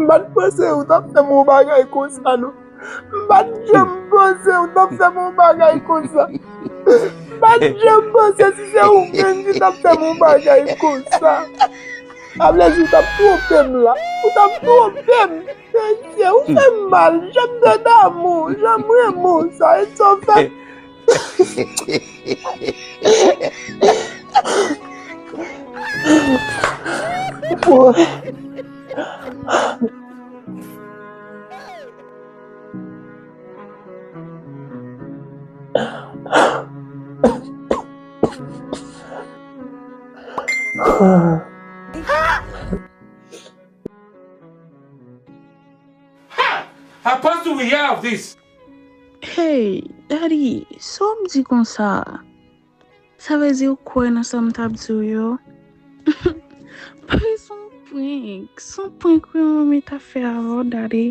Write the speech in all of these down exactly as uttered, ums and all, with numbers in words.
pa t panse ou t ap fè m yon bagay konsa, non. M pa t janm panse ou t ap fè m yon bagay konsa. M pa t janm panse si se ou menm ki t ap fè m yon bagay konsa. Sa vle di ou t ap twonpe m la. Ou t ap twonpe m. Mesye, ou fè m mal. Jan m te damou, jan m renmen w sa. E sa w fè? Ha! How fast do we have this? Hey, Daddy, sa w ap di konsa? Sa vle di ou kwè nan sa m t ap di w yo? Papi, se yon prank. Se yon prank wi, manmi t ap fè avè w, Daddy.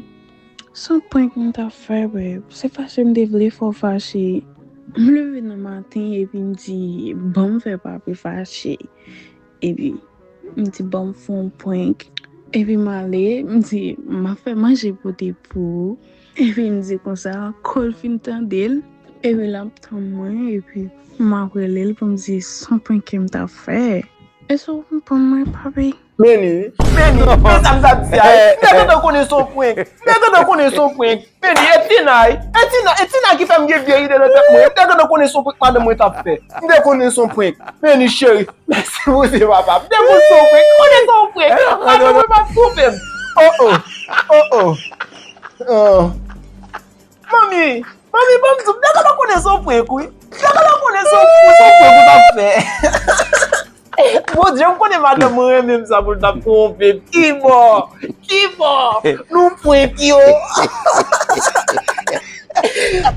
Se yon prank m t ap fè, babe. Se fache m te vle fè w fache. M leve nan maten epi m di, "Ban m fè papi fache." Epi, m di, "Ban m fè yon prank." Epi m ale, m di, "M ap fè manje pote pou ou." Epi m di konsa, kou l fin tande l, epi l ap tann mwen, epi m ap rele l pou m di, "Se yon prank ke m t ap fè." Èske w konprann mwen, papi? Meni, Meni, men sa m t ap di a, m te gentan konnen se yon prank. M te gentan konnen se yon prank. Meni, e Tina, e Tina, e Tina ki fè m gen vye ide nan tèt mwen. M te gentan konnen se yon prank madanm mwen t ap fè. M te konnen se yon prank. Meni, cheri, mèsi pou se papa. M te konnen se yon prank. M konnen se yon prank. Madanm mwen p ap twonpe m. Oh, oh. Oh, oh. Oh. Manmi, manmi, ban m di w, m te gentan konnen se yon prank, wi. M te gentan konnen se yon, se yon prank ou t ap fè. Bondye, m konnen madanm mwen renmen m sa pou l t ap twonpe m. Kibò? Kibò? Nou prank yo.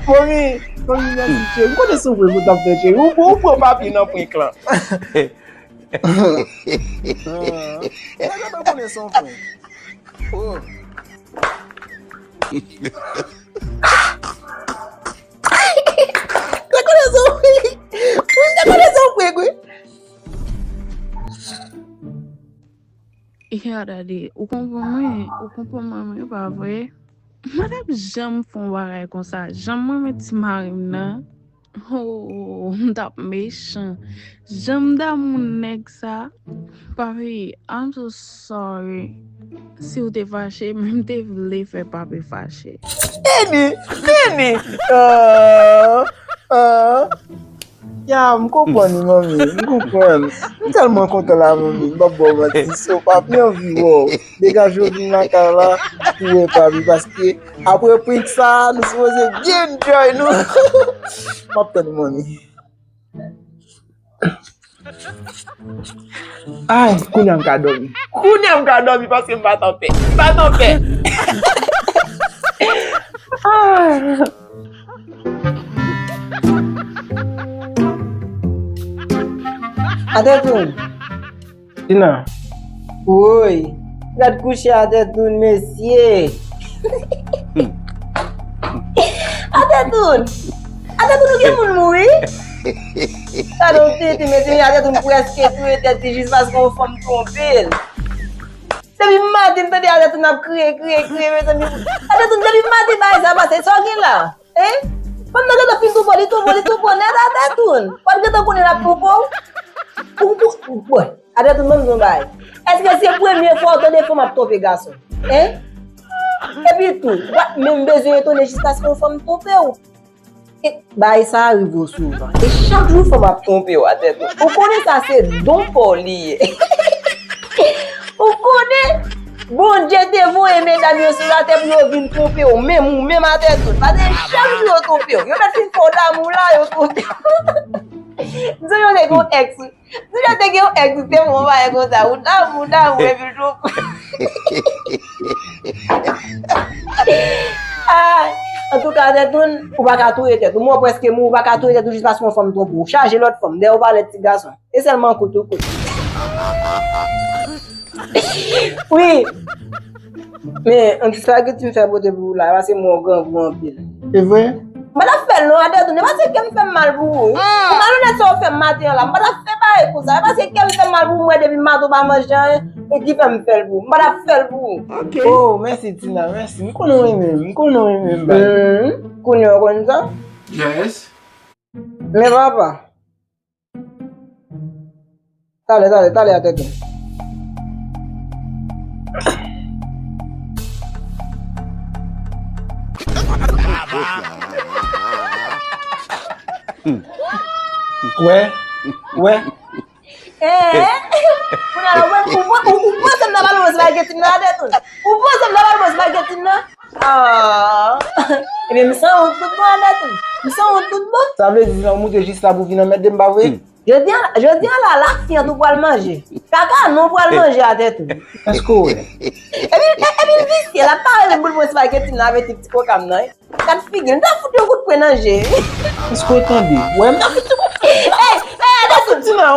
Manmi, manmi, mèsi, cheri. M konnen se yon prank ou t ap fè, cheri. Ou, ou pran papi nan prank lan. Ah, m te gentan konnen se yon prank. Oh. Te konnen se yon prank. Wi, te konnen se yon prank, wi. Ya, Daddy, ou konprann mwen, ou konprann mwen, mwen pa vre. Mwen t ap janm fè yon bagay konsa. Jan mwen met ti mari m nan. Oh, m t ap mechan. Jan m damou nèg sa. Papi, I'm so sorry. Si w te fache, men m te vle fè papi fache. Meni, Meni. Ah, ah. Ya, m konprann wi, manmi. M konprann. M tèlman kontan la, manmi. M p ap ba w manti. So, papi anvi wè w. Degaje w vin lakay la pou wè papi. Paske apre prank sa, nou sipoze byen enjoy nou. M ap tann ou, manmi. Ay, kounye a m ka dòmi. Kounye a m ka dòmi paske m pa t anpè. M pa t anpè. Ah. Atetoun. Tina. Woy. Gad kouche Atetoun, mesye. Atetoun. Atetoun, ou gen moun mouri? Gad yon tete, mesye, Atetoun prèske touye tèt li jis paske yon fanm twonpe l. Depi maten, m tande Atetoun ap kriye, kriye, kriye, mezanmi. Atetoun, depi maten, bagay sa pase, sa w gen la? Hein? Fanm nan gentan fin twonpe w, li twonpe w, li twonpe w nèt, Atetoun. W ap gentan konnen l ap twonpe w. Ou, ou, ou, bon, Atetoun, ban m di w yon bagay. Èske se premye fwa w tande fanm ap twonpe gason? Hein? Epi tou, w pa t menm bezwen etone jis paske yon fanm twonpe w. E bagay sa rive w souvan. E chak jou fanm ap twonpe w, Atetoun. Ou konnen sa se don pa w li ye. Ou konnen Bondye te voye medam yo sou latè pou yo vin twonpe w, menm ou menm Atetoun. Paske chak jou yo twonpe w. Yo mèt fin fè w damou la, yo twonpe w. Di yo te gen yon ex. Di yo te gen yon ex, te fè w yon bagay konsa. Ou damou, damou, epi l twonpe w. Ah, antouka, Atetoun, ou pa ka touye tèt ou. Mwen prèske mouri, ou pa ka touye tèt ou jis paske yon fanm twonpe w. Ou chaje lòt fanm, dèyè ou pa lè ti gason. E sèlman kout ou kout. Wi. Men, yon ti spageti m fè pote pou ou la, paske mwen grangou anpil. E vre? M pa t ap fè l non, Adètoun. E pa se kè m fè m mal pou ou. Pou malonèt sa ou fè m maten an la, m pa t ap fè bagay konsa. E pa se kè m fè m mal pou ou, mwen depi maten ou pa manje anyen, e ki fè m fè l pou ou. M pa t ap fè l pou ou. Oh, mèsi Tina, mèsi. M konnen w renmen m, m konnen w renmen m, baz. Kounye a ou konn sa? Yes. Men papa. Talè, talè, talè Adètoun. Wè, wè. Eeh! Kounye a la, ou panse m nan pale w espageti m nan Adètoun? Ou panse m nan pale w espageti m nan? Ah! Ebyen, m sanwont tout bon Adètoun. M sanwont tout bon. Sa vle di, ou moute jis la pou vin anmède m, pa vre? Jodi a, jodi a la, lafyant ou pral manje. Kaka non ou pral manje Adètoun. Èske w wè? Epi, epi l visye, l ap pale pou l pran espageti m nan avèk ti koka m nan. Gad figi l, m ta fout yon kout pwen nan je. Èske w tande? Wè, m ta fout yon kout pwen. Ey, ey, Adètoun. Ti nan.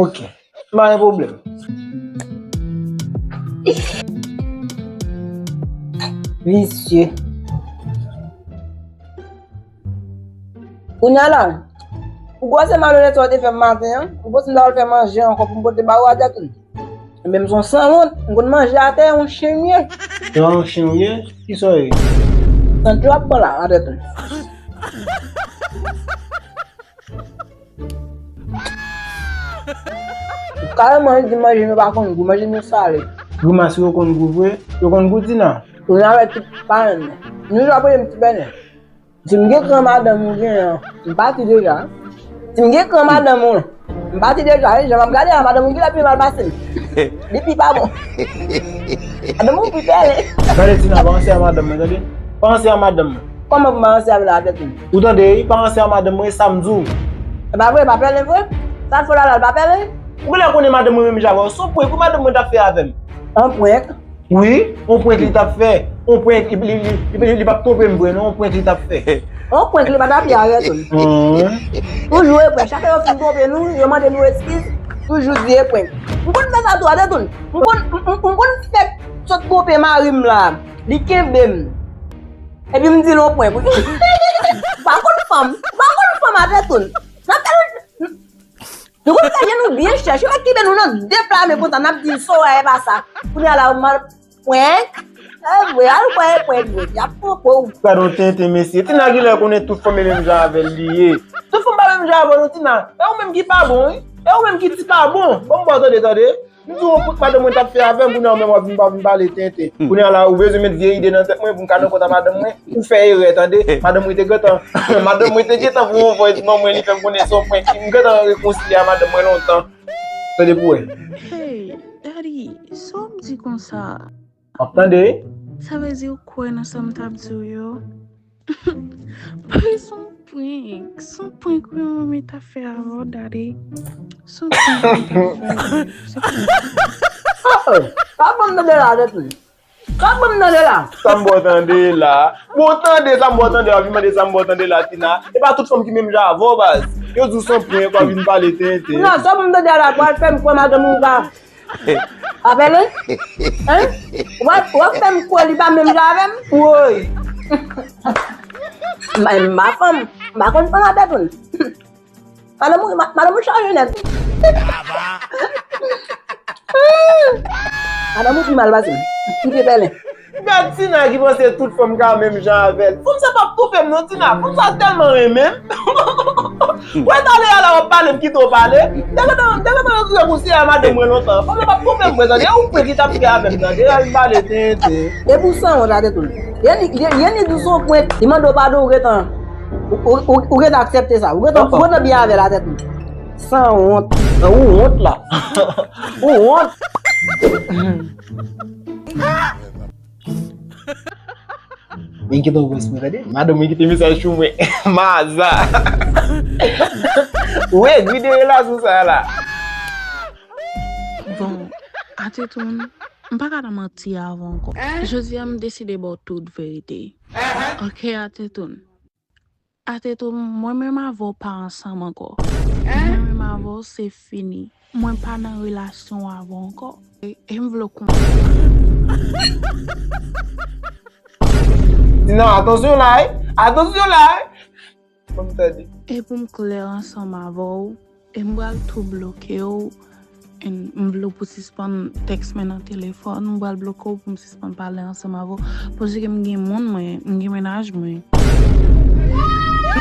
Ok. M pa gen pwoblèm. Visye. Kounye a la, pou gwosè malonèt sa w te fè m maten an, ou panse m ta pral fè manje ankò pou m pote ba ou Adètoun? Ebyen, m se yon sanwont, m konn manje atè, yon chen m ye. Yon chen w ye? Kisa w ye? Sant yo ap pran la, Adètoun. Kareman, li di manje nou pa konn gou, manje nou sale. Grimas yo konn gou vre? Yo konn gou, Tina? Ou nan wè tout parenn mwen. Nou jwe premye ti bènen. Si m gen kran madanm ou genyen an, m pati deja. Si m gen kran madanm ou, m pati deja. Jan m ap gade a, madanm ou genlè pi mal pase m. Li pi pa bon. Madanm ou pi pèlen. Gade Tina, pa ranse a madanm mwen, tande? Pa ranse a madanm mwen. Kòman pou m pa ranse avè l Adètoun? Ou tande, wi, pa ranse a madanm mwen, e sa m di w. E pa vre, pa pèlen vre? Sa l fè w la la, l pa pèlen? Ou genlè konnen madanm mwen menm jan avè w. Se yon prank wi madanm mwen t ap fè avè m. Yon prank? Wi, yon prank li t ap fè. Yon prank, li, li, li, li, li p ap twonpe m vre non, yon prank li t ap fè. Yon prank li pa t ap fè avè tou. Toujou e prank. Chak lè yo fin twonpe nou, yo mande nou eskiz, toujou di e prank. M konn fè sa tou, Adètoun. M konn, m, m, m konn fèk sot twonpe mari m la. Li kenbe m. Epi m di l yon prank. Ou pa konn fanm. Ou pa konn fanm, Adètoun. N ap fè l Nou konn fè je nou byen chèch, yo pa kenbe nou nan de pla men konsa, n ap di l sa w wè e pa sa. Kounye a la, ou mal prank. E vre, al kwè e prank vre, y ap twonpe w. Gad yon tenten mesye. Tina genlè konnen tout fanm e menm jan avè l li ye. Tout fanm pa menm jan avè w non, Tina. E ou menm ki pa bon, wi. E ou menm ki ti pa bon. Bon, m ba w tande, tande. M di w yon prank madanm mwen t ap fè avè m, kounye a ou menm w ap vin, w ap vin pale tenten. Kounye a la, ou bezwen met vye ide nan tèt mwen pou m ka nan kont a madanm mwen. Ou fè erè, tande. Madanm mwen te gentan, madanm mwen te gentan voye yon voice ban mwen, li fè m konnen se yon prank. M gentan rekonsilye a madanm mwen lontan. Tande pou wè. Hey, Daddy, sa w ap di konsa? M ap tande, wi. Sa vle di ou kwè nan sa m t ap di w yo? Papi, se yon prank. Se yon prank wi manmi t ap fè avè w, Daddy. Se yon prank li t ap fè avè w. Se prank. Sa ban m tande la, Adètoun. Sa ban m tande la. Sa m ba w tande la. Bon, tande sa m ba w tande, w ap vin mande sa m ba w tande la, Tina. E pa tout fanm ki menm jan avè w, baz. Yo di w se yon prank, w ap vin pale tenten. Non, sa ban m tande la, pral fè m kwè madanm ou pa. Apèl wi? Hein? W ap, w ap fè m kwè li pa menm jan avè m? Woy! M pa, m pa fanm. M pa konn fanm Adètoun. Madanm ou, ma-, madanm ou chaje nèt. Madanm ou pi mal pase m. Li pi pèlen. Gad Tina ki panse tout fanm ka menm jan avè l. Fanm sa p ap twonpe m non, Tina. Fanm sa tèlman renmen m. Wè talè a la w ap pale m kite w pale. M te gentan, m te gentan rekonsilye a madanm mwen lontan. Fanm sa p ap twonpe m vre, tande. E yon prank li t ap fè avè m, tande. Al pale tenten. E pou sanwont Adètoun. Yeni, Ye-, Yeni di w se yon prank. Li mande w padon, ou gentan, ou, ou, ou, ou gentan aksepte sa. Ou gentan, ou gentan byen avè l Adètoun. Sanwont. Ou wont la. Ou wont. Mwen kite yon voice mwen, tande. Madanm mwen kite mesaj sou mwen. Maza. Ou egri de relasyon sa a la. Bon, Adètoun, m pa ka nan manti avè w ankò. Jodi a, m deside ba w tout verite. Ok, Adètoun. Adètoun, mwen menm avè w pa ansanm ankò. Mwen menm avè w se fini. Mwen pa nan relasyon avè w ankò. E, e m vle w konnen. Non, atansyon la, wi. Atansyon la, wi. Ban m tande. E pou m klè ansanm avè w, e m pral tou bloke w, e m vle w pou sispann tèks mwen nan telefòn, m pral bloke w pou m sispann pale ansanm avè w, paske m gen moun mwen, m gen mennaj mwen.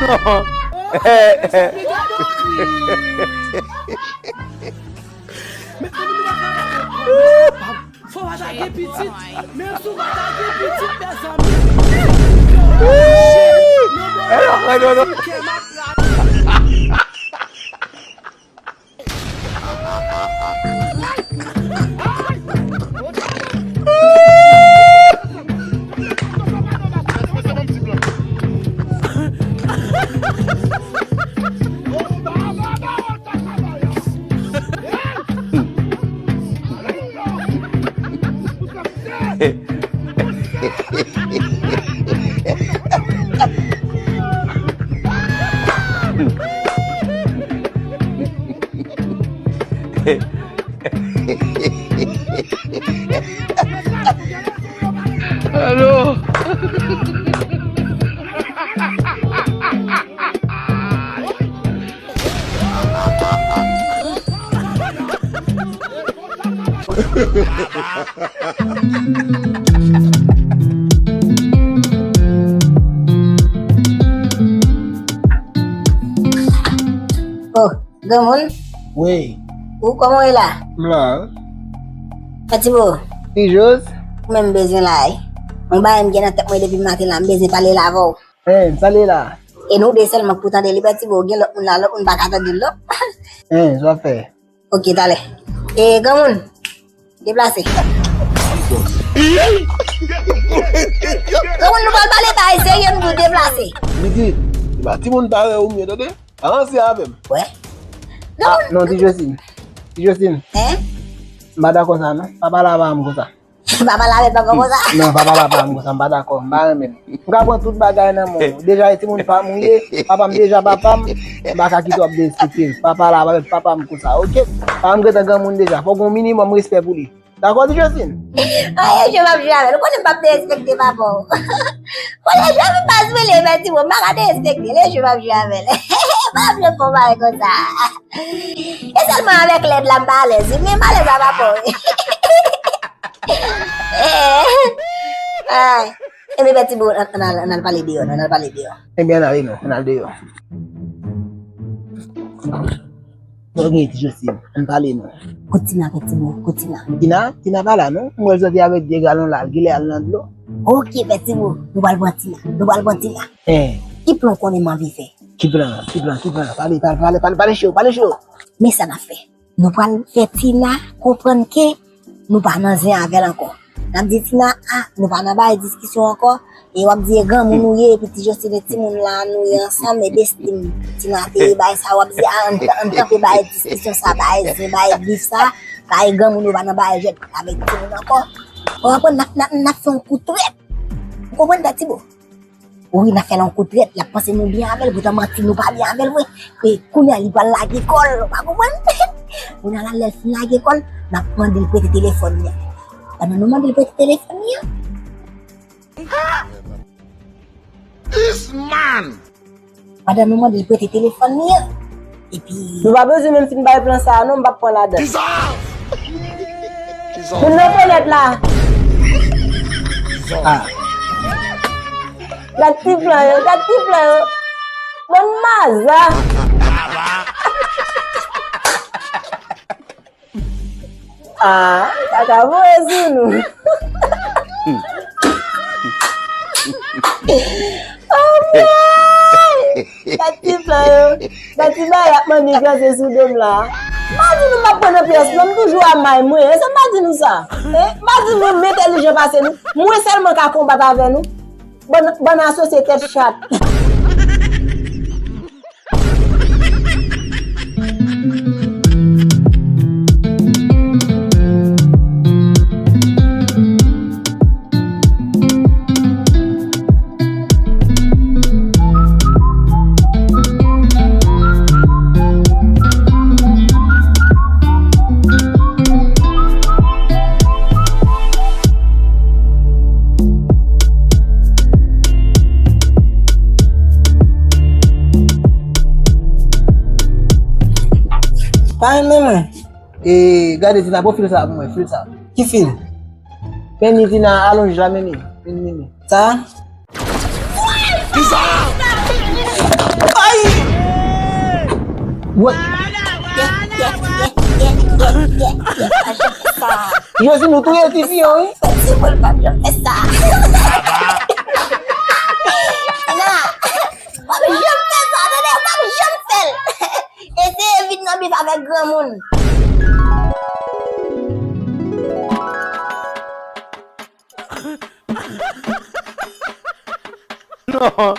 Non. Fò w atake pitit, menm si w pa atake pitit, mezanmi. Alo. Oh, granmoun? Wi. Ou kòman w ye la? M la. Pè Tibo. Ti Jos. Ou menm m bezwen la, wi. Yon bagay m gen nan tèt mwen depi maten la, m bezwen pale la avè w. Hein, sa li la? E nou de sèlman k pou tande li, Pè Tibo, gen lòt moun la, lòt moun pa ka tande l non. Hein, sa w ap fè? Ok, talè. E, granmoun, deplase. Granmoun, nou pral pale bagay serye, m di w deplase. Midi, se pa timoun parèy ou m ye, tande? Avanse avè m. Wè. Ah, non, Ti Josine. Ti Josine. Hein? M pa dakò sa, non. Pa pale avè m konsa. Pa pale avè papa konsa. Non, pa pale avè m konsa, m pa dakò, m pa renmen l. M ka pran tout bagay nan men w. Deja, e timoun pa m ou ye, papa m deja papa m, m pa ka kite w ap derespekte l. Pa pale avè papa m konsa, oke? Papa m gentan granmoun deja, fò w gen yon minimòm respè pou li. Dakò, Ti Josine? Ay, Lejwe p ap jwe avè l. Ou konnen m p ap derespekte papa w. Bon, Lejwe vin pa sou li, men Tibo, m pa ka derespekte. Lejwe p ap jwe avè l. Pa ap jwe fò bagay konsa. E sèlman avèk lèd la m pa alèz, wi, men m alèz avè papa w, wi. Ay. Ebyen, Pè Tibo, ann, ann al, ann al pale deyò, non, ann al pale deyò. Ebyen, ann ale non, ann al deyò. Bon, gen Ti Josine, ann pale non. Kot Tina, Pè Tibo, kot Tina? Tina, Tina pa la non. M wè l soti avèk de galon la, l genlè al nan dlo. Oke, Pè Tibo, nou pral pran Tina, nou pral pran Tina. Hein. Ki plan w konnen m anvi fè? Ki plan, ki plan, ki plan? Pale, pale, pale, pale, pale cho, pale cho. Men sa n ap fè. Nou pral fè Tina konprann ke nou pa nan zen avè l ankò. N ap di Tina, a, nou pa nan bagay diskisyon ankò. E w ap di e granmoun ou ye, epi Ti Josine e timoun la, nou ye ansanm, e besti m. Tina te ye bagay sa, w ap di, a, ann, ann kanpe bagay diskisyon sa, bagay zen, bagay bif sa, bagay granmoun, nou pa nan bagay jwèt avèk timoun ankò. Ou konprann, n ap, n ap, n ap fè yon kou trèt. Ou konprann, Pè Tibo? Wi, n ap fè l yon kou trèt, l ap panse nou byen avè l, poutan manti nou pa byen avè l vre. E kounye a, li pral lage kò l, ou pa konprann? Kounye a la, lè l fin lage kò l, n ap mande l prete telefòn li an. Pandan nou mande l prete telefòn li an, This man! Pandan nou mande l prete telefòn li an, epi nou pa bezwen menm fin bay plan sa a non, m p ap pran ladan. Kisa? Kisa? Moun nan fenèt la. Ah. Gad ti plan yo, gad ti plan yo. Bann maza. Ah, kaka voye sou nou. Oh boy! Gad ti plan yo. Gad ti bagay y ap mande ganze sou do m la. M pa di nou m ap pran nan pyès non, m toujou a may mwen. E sa m pa di nou sa. Hein? M pa di nou m entèlijan pase nou. Mwen sèlman ka konbat avè nou. Bann, bann asosye tèt chat. Pa renmen mwen. E gade Tina, pran fil sa pou mwen, fil sa. Ki fil? Mennen Tina, alonj la, mennen. Mennen, mennen. Sa? Ay! What? Jezi, nou touye ti fiyon, wi. Ti boul pa byen fè sa. Nan. W ap janm fè sa, tande, w ap janm fè l. Eseye vin nan bif avèk granmoun. Non.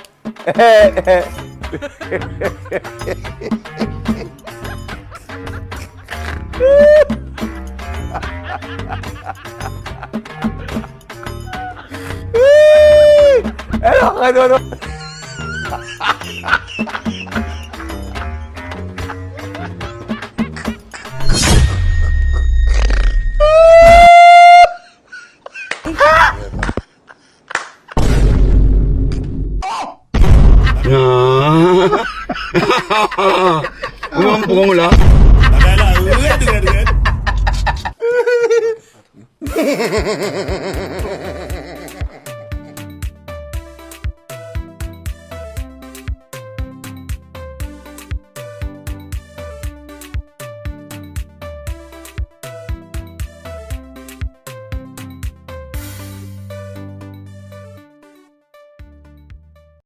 Mwen m pran w la. Bagay la rèd, rèd, rèd.